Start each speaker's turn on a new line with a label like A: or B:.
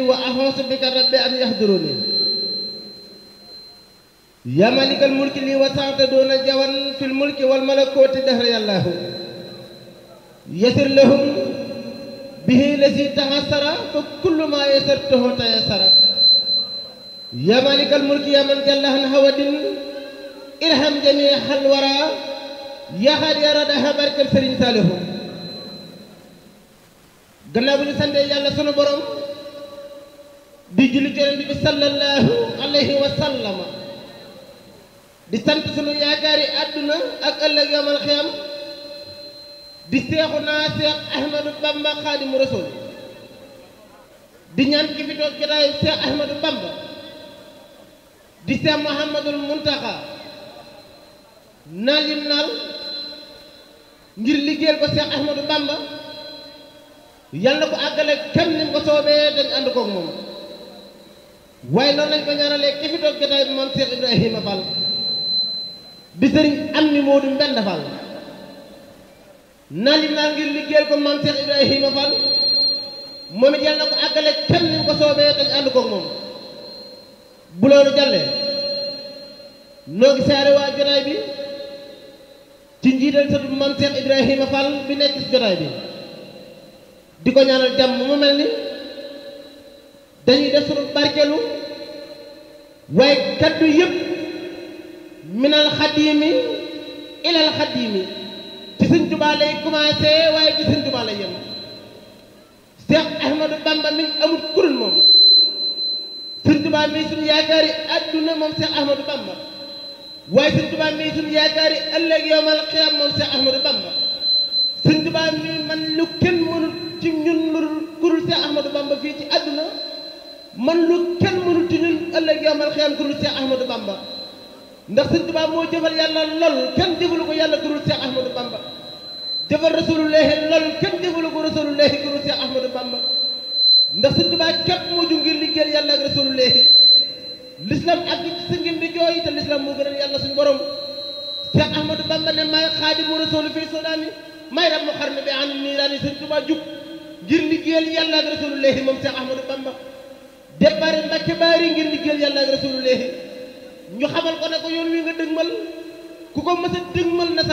A: وأعوذ بك رب أن يحضروني يا مالك الملك لي وسعت دون جوان في الملك والملكوت دهر الله يسر لهم به الذي تعسر فكل ما يسرته تيسر يا مالك الملك يا من جل عن هود ارحم جميع الورى يا خير يا ردها بركة سرين صالح gannaaw bu ñu sante yàlla sunu borom di julli ci Yonent bi sallallahu alayhi wa sallama di sant sunu yaakaari àdduna ak ëllëg yawmal xiyaam di Seexuna Seex Ahmadu Bamba Xaadimu Rasuul di ñaan ki fi toog jotaayu Seex Ahmadu Bamba di Seex Muhammadul Muntaxa naal yim naal ngir liggéeyal ko Seex Ahmadu Bamba yàlla ko àggale kenn ni mu ko soobee dañ ànd koog moom waaye noonu lañ ko ñaanalee ki fi toog jotaay bi moom Cheikh Ibrahima Fall di sëriñ am ni Moodu Mbend Fall naa lim naa ngir liggéeyal ko moom Cheikh Ibrahima Fall moom it yàlla ko àggale kenn ni mu ko soobee dañ ànd koog moom bu loolu jàllee noo ngi saare waa jotaay bi ci njiital sëtu moom Cheikh Ibrahima Fall bi nekk ci jotaay bi di ko ñaanal jàmm mu mel ni dañuy def sunu barkeelu waaye kaddu yëpp minal xadiimi ilal xadiimi ci Sëñ Tuubaa lay commencé waaye ci Sëñ Tuubaa lay yem Seex Ahmadu Bamba mi amul kurul moom Sëñ Tuubaa mi suñu yaakaari àdduna moom Seex Ahmadu Bamba waaye Sëñ Tuubaa mi suñu yaakaari ëllëg yawmal qiyaam moom Seex Ahmadu Bamba Sëñ Tuubaa mi man lu kenn mënul ci ñun lu kurul Seex Ahmadu Bamba fii ci àdduna man lu kenn mënul ci ñun ëllëg yawmal xiyaam kurul Seex Ahmadu Bamba ndax Sëñ Tuubaa moo jëfal yàlla lool kenn jëfalu ko yàlla kurul Seex Ahmadu Bamba jëfal rasulullahi lool kenn jëfalu ko rasulullahi kurul Seex Ahmadu Bamba ndax Sëñ Tuubaa képp moo ju ngir liggéeyal yàlla ak rasulullahi l'islam ak ci sa ngim di jooy te l'islam moo gënal yàlla suñu borom Seex Ahmadu Bamba ne maay xaadimu rasuul fii sodaani may rab mu xar ne bi an nii daani Sëñ Tuubaa jub ngir liggéeyal yàlla ak rasulullahi moom Seex Ahmadu Bamba départ Mbàkke Baari ngir liggéeyal yàlla ak rasulullahi ñu xamal ko ne ko yoon wi nga dëgmal ku ko mës a dëgmal na sa